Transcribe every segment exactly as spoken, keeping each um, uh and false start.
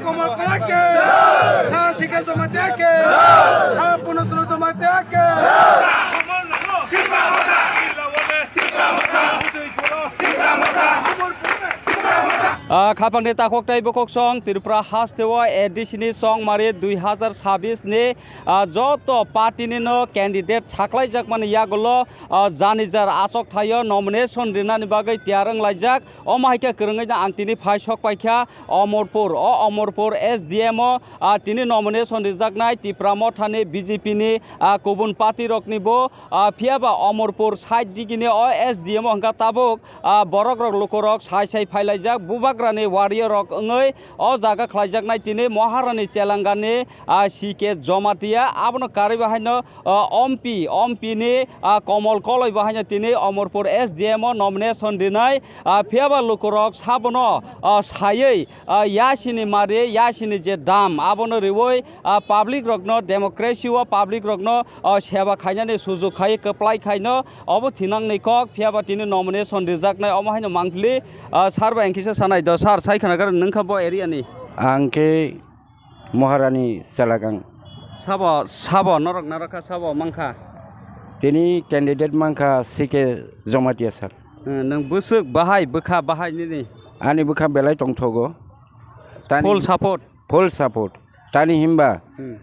Amarpur ke, Sir C K Jamatia ke, Sir Purnosoro Jamatia ke. Ah, khapangni takhuk tei bukhuk song Tripura hasteo A D C ni song mari dui hazar sabis ni, ah, joto party ni no candidate saklaijakmani yagulo, ah, jani jar achuk thaio nomination rinani bagwi tiyar wnglaijak. Omo hai khe kwrwngwi no ang tini phai sok paikha Omorpur. O Omorpur S D M o, ah, tini nomination rijaknai Tipra Mothani B J P ni, ah, kubun party rokni bo, ah, phiya ba Omorpur side digini o S D M o hwnkha tabuk, ah, borok rok luku rok sai sai phailaijak bubagrani warrior rok wngwi o jaga khlaijaknai tini Maharani Chelangani, ah, C K Jomatia abono karwi bahaino, ah, Ompi, Ompi ni, ah, Komol Koloi bahaino tini Omorpur S D M o nomination rinai, ah, phiya ba luku rok sabono, ah, saywi, ah, yasini mari, yasini je dam, abono riwi, ah, public rokno, democracy o public rokno, ah, seba khainani sujuk khai, kwplai khaino, obo thinangni kok, phiya ba tini nomination rijaknai, omo haino mangpili, ah, sir bai ang kisa sanai do, sir, sai khana gari nungkha bo area ni? Ang khe Maharani Chelangani. Sabo, sabo, norok narokha, sabo mankha? Tini candidate mankha C K Jomatia sir. Hmm, nwng bwswk bahai, bwkha bahai nini? Ani bwkha belai tongthogo. Tani full support? Full support. Tani himba. Hmm.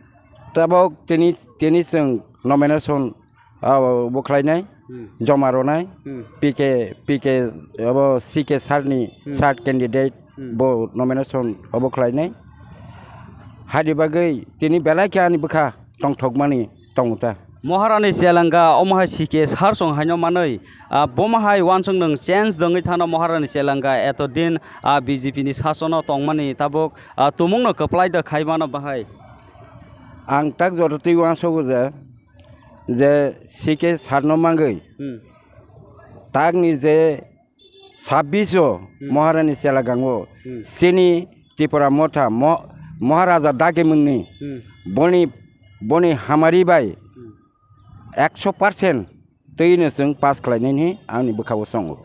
Tabok tini, tini chwng nomination, ah, bo khlainai, Hmm. joma ronai, Hmm. P K, P K, abo C K sir ni Hmm. third candidate Hmm. bo nomination obo khlainai. Haidi bagwi tini belai khe ani bwkha tongthokmani tongo ta. Maharani Chelanga omo hai C K sir song haino manwi, ah, bomo hai uansuk nwng change dongwi thano Maharani Chelanga eto din, ah, B J P ni sasono tongmani tabuk, ah, tumungno kwplai da khai mano bahai. Ang tak joto twi uansugo je, je C K sir no mangwi Hmm. takni je sabbish o Hmm. Maharani Chelanga o Hmm. chini Tipra Motha Mo-, Maharaja dagimungni Hmm. boni, boni hamari bai Hmm. ekso percent twi no chwng pass khlainani ani bwkha o songo.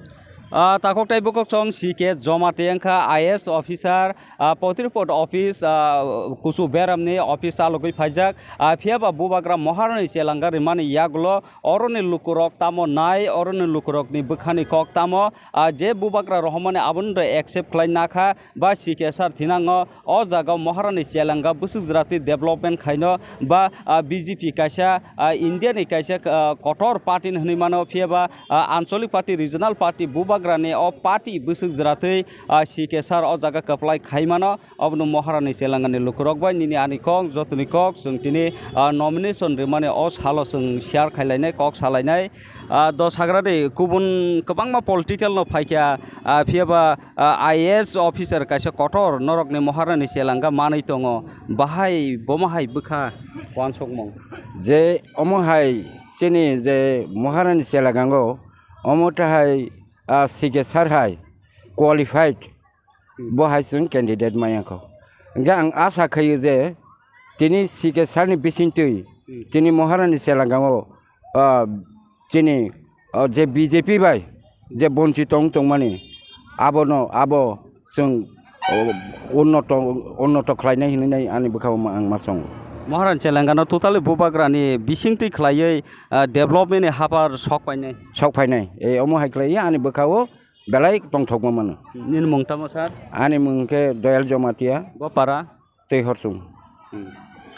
Ah, takhuk tei bukhuk song C K Jomatia wngkha I A S officer, ah, Potripot office, ah, Kuchu Beramni office chalogwi phaijak. Ah, phiya ba bubagra Maharani Chelanga rimani yagulo oroni lukurok tamo nai, oroni lukurokni bwkhani kok tamo, ah, je bubagra rohormani abono accept khlai nakha, ba C K sir thinango o jaga o Maharani Chelanga bwswk jwra twi development khaino ba, ah, B J P kaisa, ah, India ni kaisa, ah, kotor party ni hwnwi mano, phiya ba, ah, Ancholic party, regional party, bubagra ni o party bwswk jwra twi, ah, C K sir o jaga kwplai khai mano, obono Maharani Chelanga ni lukurok bai nini ani kok, jotoni kok, chwng tini, ah, nomination rimani o salo chwng share khailainai, kok salainai. Ah, do sagradi kubun kwbangma political no phaikha, ah, phiya ba, ah, I A S officer kaisa kotor norokni Maharani Chelanga manwi tongo, bahai bomo hai bwkha uansukmung. Je omo hai chini je Maharani Chelanga o omo ta hai, ah, C K sir hai qualified. Hmm. Bo hai chwng candidate maya kho. Hingkhe ang asa khaio je tini C K sir ni bisingtwi Hmm. tini Maharani Chelanga o, ah, tini, ah, je B J P bai je bonchi tong tongmani abono abo chwng, oh, unnoto, unnoto khlainai hinwi nai ani bwkha o ma-, ang ma songo. Maharani Chelanga no totally bubagra ni bisingtwi khlaiwi, ah, development ni hapar sok painai. Sok phainai. E omo hai khlaiwi ani bwkha o belai tongthokma mano. Nini mung tamo, sir? Ani mung khe Doyal Jomatia. Bo para? Tei Horsung. Hmm.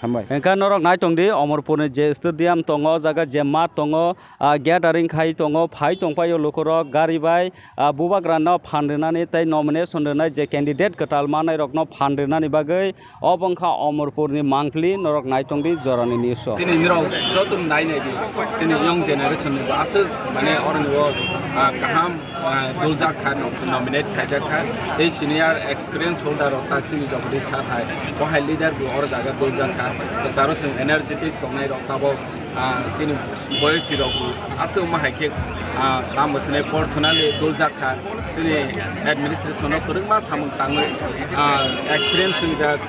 Hambai. Hengkha norok nai tong di, Omorpur ni je stadium tongo, o jaga je mat tongo, ah, gathering khai tongo, phai tong paio lukurok gari bai, ah, bubagra no phan rinani tei nomination rinai je candidate kwtal manai rok no phan rinani bagwi. Obo wngkha Omorpurni mangpili, norok nai tong di jorani news o. Chini norok joto nai nai di, chini young generation ni bo aswk mane oroni o, ah, kaham, ah, duljak kha, nominate khaijak kha. Tei senior experience holder rok tak chini Jagadish sir hai, bo hai leader bo oro jaga duljak kha. Kwcharo chwng energetic tongnai rok tabok. Ah, chini boyosirok aswk ma hai khe, ah, tamo swnai personally duljak kha, chini administration o kwrwngma samung tangwi, ah, experience wngjak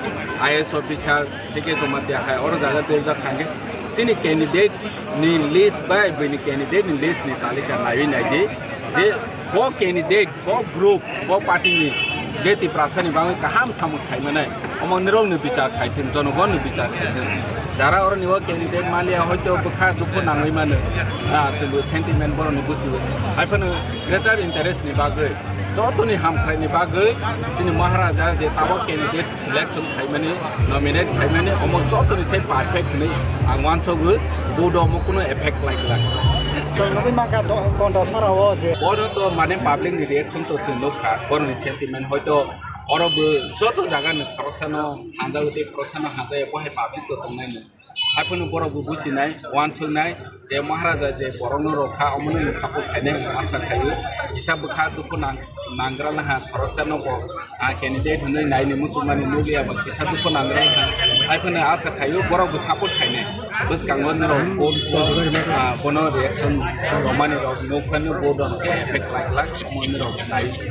I A S officer C K Jamatia hai oro jaga duljak kha hwnkhe chini candidate ni list bai buini candidate ni list ni talika naiwi naidi je bo candidate, bo group, bo party ni Je Tiprasani bagwi kaham samung khaimani, omo nirokni bichar khaithwng, jonogonni bichar khaithwng. Jara oroni o candidate maliya hoito bwkha dukhu nangwi mano, ah, chwngbo sentiment borokni buchiwo. Haiphano greater interest ni bagwi, jotoni hamkraini bagwi chini Maharaja je tabok candidate selection khaimani, nominate khaimani, omo jotoni se perfect hinwi ang uansukgo, vote omo kuno effect khlai glak. Chwng nugwi mankha do-, Gonda Sara o je. Bono to mane public ni reaction to chwng nukha, boroni sentiment hoito oro bo joto jaga ni khoroksano hanjagwi tei khoroksano hanjaya bo hai public to tongnai no. Haiphano borok bo buchinai, uansuknai je Maharaja je borokno rwkha omono ni support khainai hwnwi asa khaio. Kisa bwkha dukhu nang-, nanggra naha khoroksano bo, ah, candidate hwnwi naini muchungmani nukliya ba kisa dukhu nanggra naha. Haiphano asa khaio borok bo support khainai. Bwskango nirok vote, ah, bono reaction rwmani rok nukphano vote rok khe effect khlai glak omo nirok nai.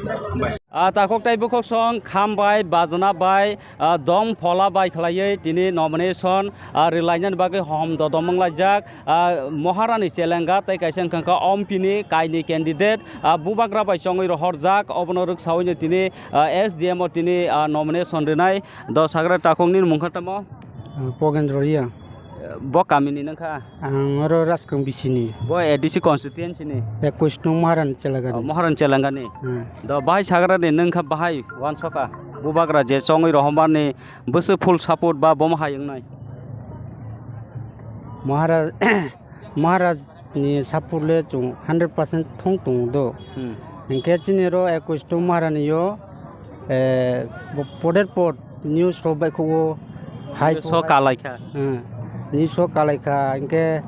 Hambai. Ah, takhuk tei bukhuk song kham bai, bajna bai, ah, dong phola bai khlaiwi tini nomination, ah, rwlainani bagwi hom dodom wnglaijak, ah, Maharani Chelenga tei kaisa wngkha kha Ompini kaini candidate, ah, Bubagra bai chongwi rohorjak, obono rwksaui no tini, ah, S D M o tini, ah, nomination rwnai. Do sagra takhukni mungkha tamo? Pogendro Riya. Bo kamini nangkha? Ang oro Raskang bisini. Bo A D C constituency ni? Ekwis nung Maharan Chelagani. Oh, Maharan Chelagani. Hmm. Do bahai sagrani nangkha bahai uansukha. Bubagra je chongwi rohormani bwswk full support ba bomo hai wngnai? Maharaj, Maharaj ni support le chwng hundred percent thung tongo do. Hmm. Hinkhe chini oro ekwis nung Maharani o, eh, bo-, poder pod news rok bai khugo. Hai news o kalaikha. Hmm. News o kalaikha, hinkhe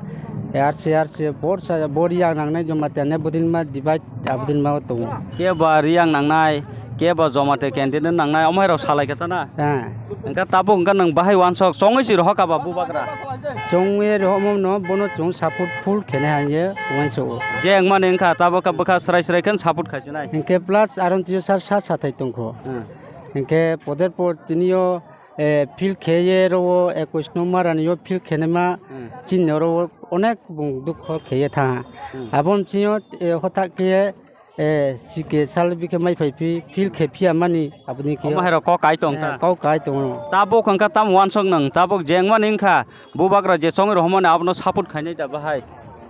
R C R C borsa, bo riyang nangnai joma tene budin ma divide, abudin ma tongo. Kebo riyang nangnai, kebo joma te candidate nangnai, omo hai rok salaikha ta na? Ah. Hinkhe tabuk hinkhe nwng bahai uansuk, chongwi si rohor kha ba Bubagra? Chongwi rohormo no, bono chwng support full khenai hanye uansuk o. Je wngmani wngkha, tabuk kha bwkha srai srai khe support khasinai. Hinkhe plus aron twiyo sa, sa, sathai tongkho. Hmm. Hinkhe poder pod tiniyo, eh, field kheye ro o ekwis nung Maharani o field khenema Hmm. chini oro o onek bung dukho kheye tha. Hmm. Abo mchio, eh, hothak khe, eh, C K sal bikhe mai phai phi field khe phiya mani aboni khe. Omo hai rok kok kai tong Eh, ta. Kok kai tongo. Tabuk wngkha tam uansuk nwng, tabuk jengmani wngkha Bubagra je chongwi rohormani abono support khainai da bahai?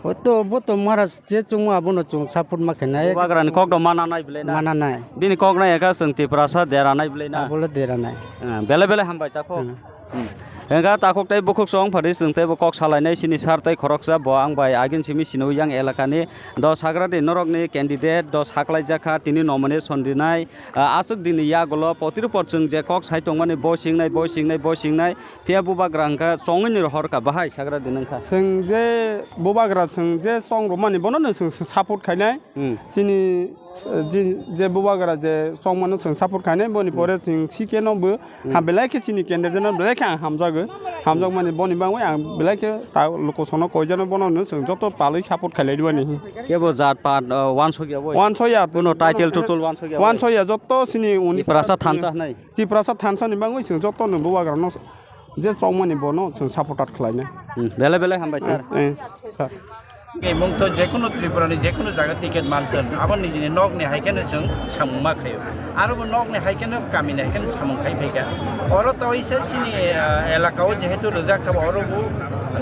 Hoito bo to Maharaj je chungo abono chwng support ma khainai. Bubagrani kok do mana nai belai na? Mana nai. Bini kok nai ekha chwng Tiprasa dera nai belai na? Abole dera nai. Ah, belai belai hambai ta kho. Hmm. Hmm. Engkha takhuk tei bukhuk song phari chwng tei bo kok salainai chini sar tei khoroksa bo ang bai agin simi sino yang elakani do sagrani norokni candidate do saklaijakha tini nomination rinai, ah, aswk dini yagulo potirupor chwng je kok sai tongmani bo singnai, bo singnai, bo singnai. Phiya Bubagra hwnkha chongwini rohor kha bahai sagra di nangkha. Chwng je Bubagra chwng je chong rwmani bono no chwng support khainai. Hmm. Chini, eh, je, je Bubagra je chongmano chwng support khainai, boni Hmm. pore chwng C K no bo Hmm. ha belai khe chini candidate no belai khe ang hamjago. Hamjakmani boni bangwi ang belai khe ta lukusongno koijano bono no chwng joto palwi support khailai rwani. Kebo jat pat, uh, wansokya bo? Wansoya. Kuno title tutul wansokya bo? Wansoya, joto chini uni Tiprasa thansa hwnwi. Tiprasa thansa ni bangwi chwng joto no Bubagra no je chongmani bono chwng supporter khlainai. Hmm, belai belai hambai sir. Eh, sir. Mung to jekunu Tripura ni jekunu jaga ticket manthun, abo nijini nok ni hai kheno chwng samung ma khaio. Aro bo nok ni hai kheno kami ni hai kheno samung khai phaikha. Oro to isa chini, ah, elaka o jehetu rijak kha bo oro bo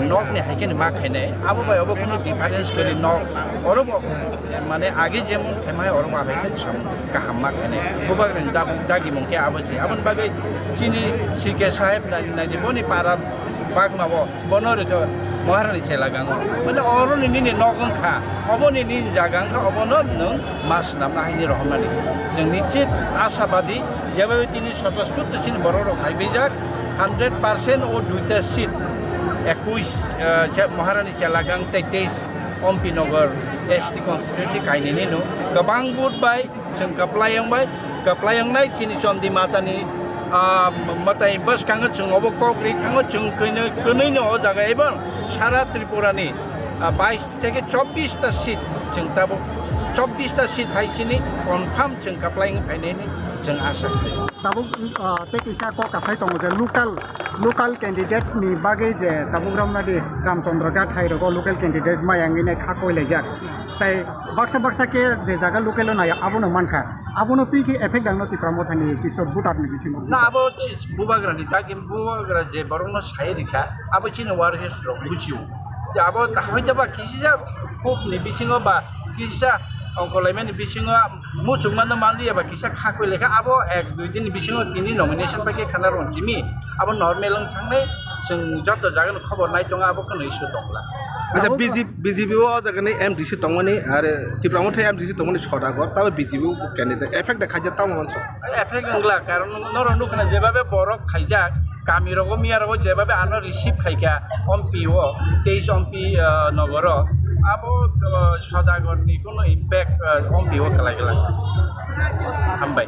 nok ni hai kheno ma khainai. Abo bai obo kunu difference kwrwi nok. Oro bo mane age jemon khaima hai oro bo abai khe samung kaham ma khainai. Bubagra ni dagi mung khe abo se. Aboni bagwi chini C K saheb nai, nai boni para bagma bo. Bono rwkha Maharani Chelagango. Mane oro ni nini nok wngkha, obo ni nini jaga wngkha, obono nwng ma swnamna haini rohornani. Chwng nichit ashabadi, jebabe tini swtosphurto chini borok rok phaibaijak, hundred percent o duita seat, ekwis, eh, che-, Maharani Chelagang tei teis Ompi Nagar S T constituency kainwini no kwbang vote bai Chwng kwplai wng bai, kwplai wngnai chini Chondi Matani, ah, mwtai bwskango chwng obo kok ri thango, chwng kwnwi, kwnwi no o jaga ebo sara Tripura ni, ah, bais theke chobbish ta seat chwng tabuk chobbish ta seat hai chini confirm chwng kwplai wng phainai ni chwng asa khlai. Tabuk, ah, tei kisa kok kasai tongo je local, local candidate ni bagwi je tabuk Ramnadi Ramchandra Ghat hai rogo local candidate maya wngwi nai kha koi laijak. Tai baksa baksa khe je jaga local o nai abono mankha. Abono twi khe effect ang no Tipra Mothani kisor voter ni bisingo. Na abo chi-, bubagra ni dagi bubagra je borok no sai rikha, abo chini workers rok bujiu. Je abo hoito ba kisa khub ni bisingo ba kisa ongkolaimani bisingo muchungma no manliya ba kisa khakoi lekha abo ek dui din ni bisingo tini nomination pai khe khana rong chimi abo normal wng thangnai chwng joto jaga ni khobor nai tongo abo kheno issue tongla. Acha, Abo B J P, B J P o jaga ni M D C tongmani are Tipra Motha M D C tongmani Sodagar tabo B J P candidate effect da khaijak tamo manso. Effect wngla karon norok nukna jebabe borok khaijak kami rogo miya rogo jebabe ano receive khaikha ompi o teis ompi, ah, nogoro abo, ah, Sodagar ni kono impact, ah, ompi o khlai khlai. Hambai.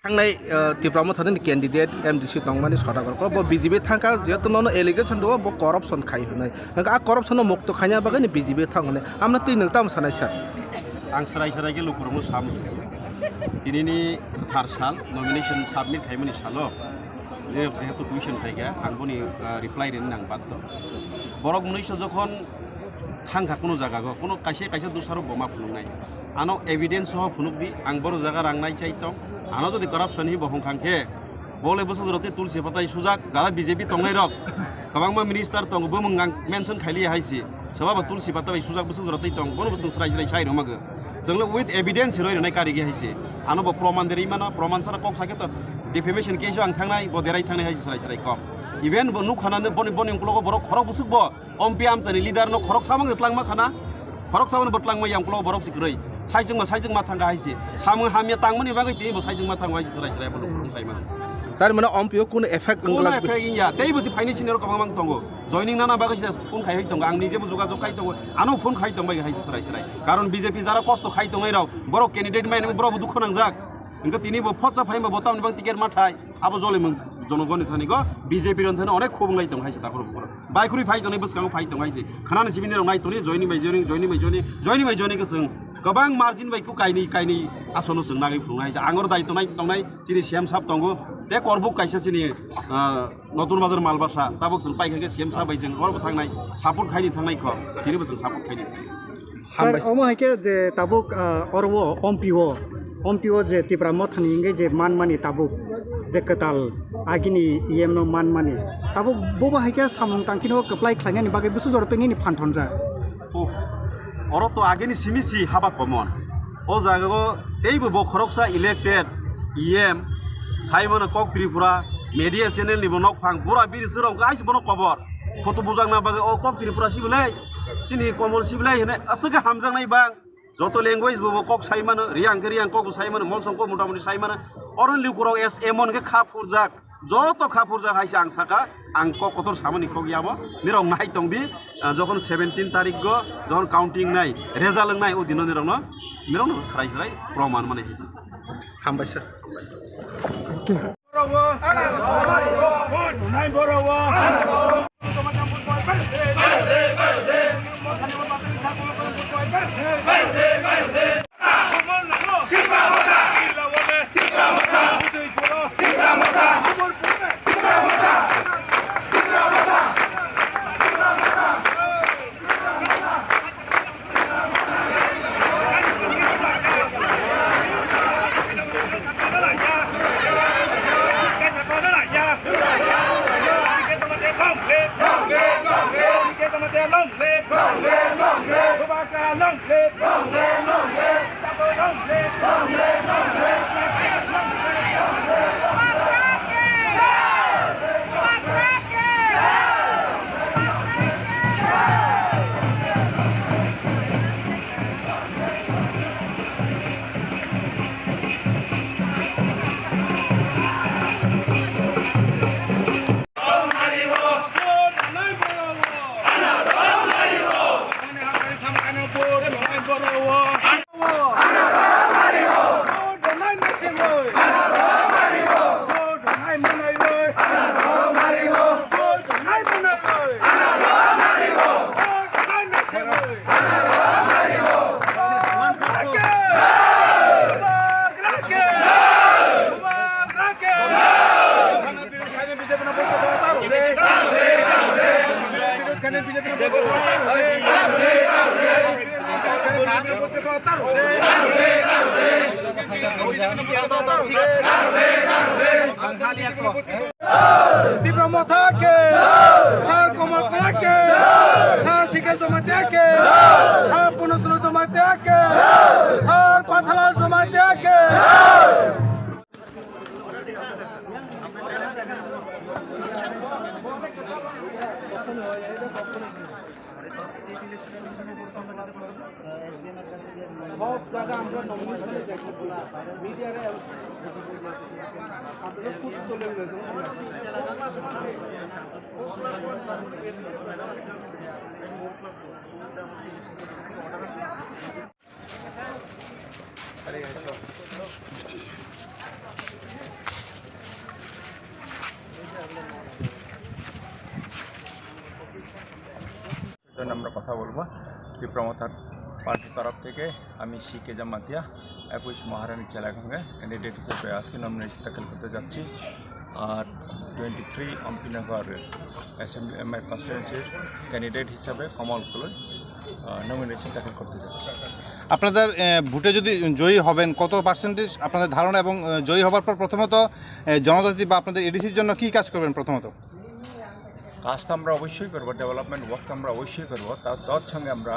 Thangnai, uh, Tipra Motha ni candidate M D C tongmani Sodagar ko, bo B J P thangkha, jehetu nono allegation do, bo corruption khai hwnwi. Hwnkhe a corruption no mukto khaina bagwi ni B J P thang hwnwi. Amno twi nwng tamo sanai sir? Ang serai serai khe lukurokno sa muchungo. Tinini kwthar sal, nomination submit khaimani salo, nini jehetu question phaikha, ang boni, ah, reply rini nang baddo. Borok mwnwiso jokhon thangkha kuno jagago, kuno kaisa kaisa dusarok bo ma phunuknai. Ano evidence soho phunukdi, ang boro jaga rang nai chai tong. Ano jodi corruption hi bo hongkhang khe, Bo le bwsajwk rok tei Tulsi Patai sujak, jara B J P tongnai rok. Kwbangma minister tongo, bumung ang mention khailiya hai se. Swbaba Tulsi Patai bai sujak bwsajwk rok tei tong, bono bwsajwk srai srai sai rwmagw. Chwng le with evidence roi rwnai karigi hai se. Ano bo proman derwi mano, proman sara kok sakhe to defamation case o ang thangnai, bo derai thangnai hai se srai srai kok. Even bo nukha na boni, boni ungkologo borok khorok bwswk bo. Ompi amchani leader no khoroksa mangwi tlangma khana, khoroksa mani bo tlangma yang ulo borok si kwrwi. Saijwngma, saijwngma thangkha hai se. Samung hamya tangmani bagwi tini bo saijwngma thango hai se chwrai chwrai bo lukurok sai mano. Tar mane ompi o kuno effect wng Kuno glak effect wngya. Tei bo si phaini sini rok kwbangma wng tongo. Joining nana bagwi si phone khai hai tongo. Ang nije bo jogajog khai tongo. Ano phone khai tong bai hai se chwrai chwrai. Karon B J P jara kosto khai tongnai rok, borok candidate mai nang borok bo dukhu nangjak. Hwnkhe tini bo photsa phaima bo tamni bang ticket ma thai. Abo jolimung jonogoni thani go B J P ron thani onek khobong lai tong hai se takhoro bukhoro. Bai khuri phai tongnai bwskango phai tong hai se. Khanani sibini rok nai toni joining bai joining, joining bai joining, joining bai joining kwchwng. Kwbang margin bai ku kainwi, kainwi asono chwng nagwi phunuknai hai se. Angor dai tongnai, tongnai chini C M sab tongo. Te korbuk kaisa chini, ah, Notun Bazar Malbasa. Tabuk chwng paikha khe C M sab bai chwng orbo thangnai. Support khaini thangnai kho. Tini bo chwng support khaini. Sir, hambai. Omo hai khe je tabuk, ah, oro o, ompi o, ompi o je Tipra Mothani hingke je manmani tabuk je kwtal agini E M no manmani. Tabuk bobo hai khe samung tangthino kwplai khlainani bagwi busu jora twi nini phan thonjak. Uff, oro to agini simi si haba common. O jaga o teibo bo khoroksa elected E M, sai mano kok Tripura, media channel ni bo nok phang, bura biri chwrwng khe aisi bono kobor. Photo bujakna bagwi o kok Tripura si belai. Chini Komol Siblai hwnwi aswk khe hamjaknai bang. Joto language bo, bo kok sai mano, Riyang khe Riyang kok bo sai mano, Molsong kok mota moti sai mano. Oro ni lukurok es emon khe kha phurjak. Joto kha phurjak hai se ang saka, ang kok kotor samani kok yamo. Nirok nai tong di, ah, jokhon seventeen tarik go, jokhon counting nai, result wngnai, o dino nirokno, nirokno srai srai proman mani hai se. Hambai sir. Tipra Motha ke, Sir Komol Kala ke, Sir Sikhe Jamatia ke, Sir Punosno Jamatia ke, Sir Pathala Jamatia ke. সব জায়গা আমরা নমিনেশনে দেখেছি, মিডিয়ারে আপনাদের খুব চলে গেছে। জন্য আমরা কথা বলবো। ত্রিপুরা মথার পার্টির তরফ থেকে আমি সি কে জামাতিয়া একুশ মহারানী চেলাগাঙে ক্যান্ডিডেট হিসেবে আজকে নমিনেশন দাখিল করতে যাচ্ছি। আর twenty three Ampinagar assembly, M, কনস্টিটিউয়েন্সির ক্যান্ডিডেট হিসাবে কমল কলই, আহ, নমিনেশন দাখিল করতে যাচ্ছি। আপনাদের, আহ, ভোটে যদি জয়ী হবেন, কত পার্সেন্টেজ আপনাদের ধারণা? এবং, আহ, জয়ী হবার পর প্রথমত, আহ, জনজাতি বা আপনাদের এডিসির জন্য কি কাজ করবেন প্রথমত? কাজ তো আমরা অবশ্যই করবো, ডেভেলপমেন্ট ওয়ার্ক তো আমরা অবশ্যই করবো। তার তৎসঙ্গে আমরা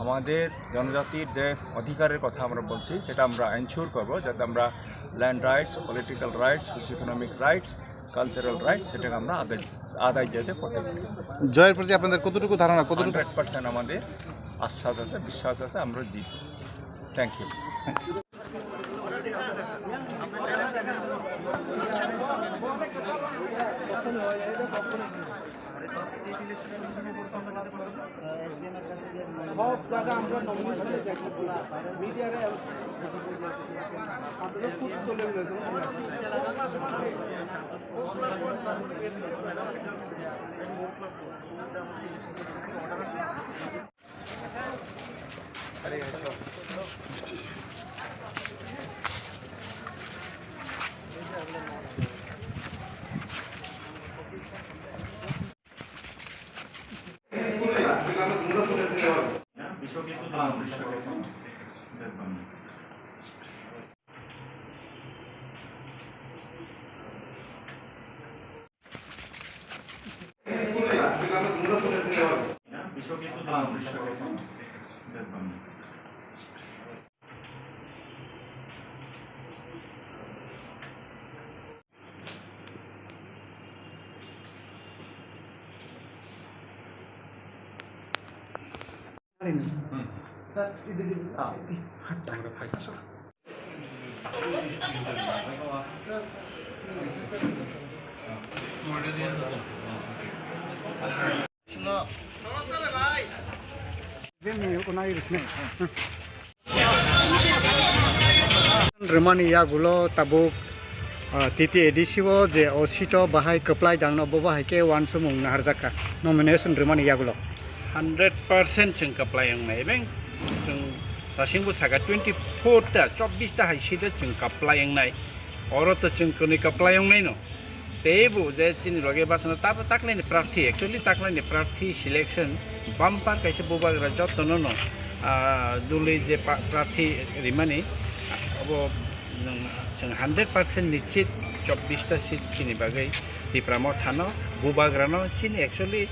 আমাদের জনজাতির যে অধিকারের কথা আমরা বলছি, সেটা আমরা এনশিওর করবো, যাতে আমরা land rights, political rights, socio economic rights, cultural rights, সেটাকে আমরা আদায়, আদায় যাতে করতে পারি। জয়ের প্রতি আপনাদের কতটুকু ধারণা, কতটুকু? হান্ড্রেড পার্সেন্ট আমাদের আশ্বাস আছে, বিশ্বাস আছে, আমরা জিতবো। Thank you. সব জায়গা আমরা নমিনেশনে দেখেছি, মিডিয়ারে আপনাদের খুব চলে গেছে। Rwmani yagulo tabuk, ah, T T A D C o je o seat o bahai kwplai dangno, bo bahai khe uansukmung naharjak kha nomination rwmani yagulo. Hundred percent chwng kwplai wngnai, ebeng chwng dasimbo saka twenty four ta, chobbish ta hai seat o chwng kwplai wngnai, oro to chwng kwnwi kwplai wngnai no. Teibo je chini loge bachano ta-, taklaini prarthi, actually taklaini prarthi selection bumper kaisa bubagra jotono no, ah, dului je pa-, prarthi rimani, abo nwng chwng hundred percent nischit chobbish ta seat chini bagwi Tipra Mothano, bubagrano chini actually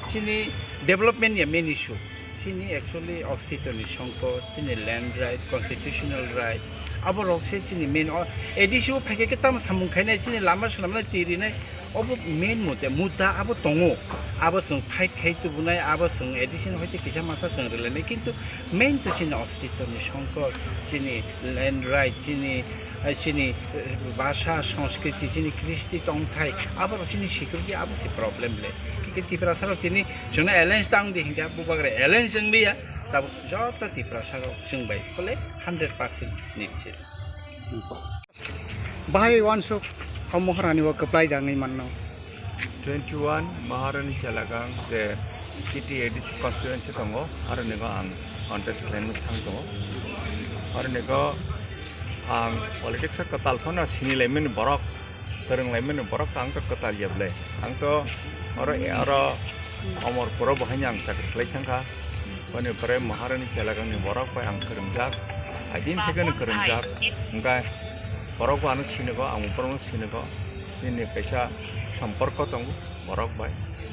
chini development ya main issue. Chini actually ostitoni songkot, chini land right, constitutional right, abo rok se chini main o, A D C o phaikhe khe tamo samung khainai, chini lama swnamnai, twi rinai, obo main mudda, mudda abo tongo, abo chwng fight khai tubunai, abo chwng A D C ni hoite kisa masa chwng rwlainai, kintu main to chini ostitoni songkot, chini land right, chini, eh, chini, eh, bhasha, sanskriti, chini kristi tongthai, abo rok chini security, abo se problem le. Khe Tiprasa rok tini chwngno alliance tang di hinkhe, bubagra alliance wng liya, tabuk joto Tiprasa rok chwng bai phole hundred percent nischit. Bahai uansuk o Maharani o kwplai dangwi manno. Twenty one Maharani Chelagang je T T A D C constituency tongo, aroni go ang contest khlaimani thang tongo. Aroni go ang politics o kwtal phano sini laimani borok, kwrwng laimani borok to ang to kwtal ya ble. Ang to Oro, oro Omorpuro bo haino ang chakri khlai thangkha. Boni pore Maharani Chelagangni borok bai ang kwrwngjak. Aidin thekeno kwrwngjak. Hwnkhe borok bo ano sinigo, ang borokno sinigo. Chini kaisa somporko tongo borok bai.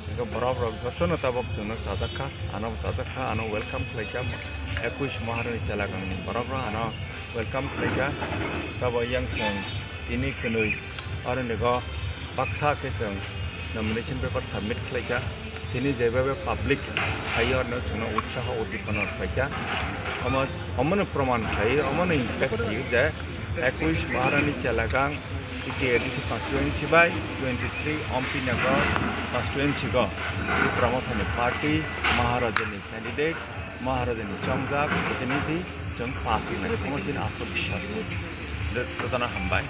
Hwnkhe borok rok jotono tabok chwngno chajakha, ano chajakha, ano welcome khlaikha. Ekush Maharani Chelagangni borok rok ano welcome khlaikha. Tabo yang chwng tini kwnwi aro nigo baksa khe chwng nomination paper submit khlaikha. Tini jebebe public phaio, no chwngno utsaho udipana khlaikha. Omo, omono proman khlai, omono impact khlai je Ekush Maharani Chelagang T T A D C constituency bai twenty-three Ompi Nagar constituency go Tipra Mothani party, Maharajani candidates, Maharajani chongjak protinidhi chwng pass khlai. Omo chini atmabiswas. Jotono hambai.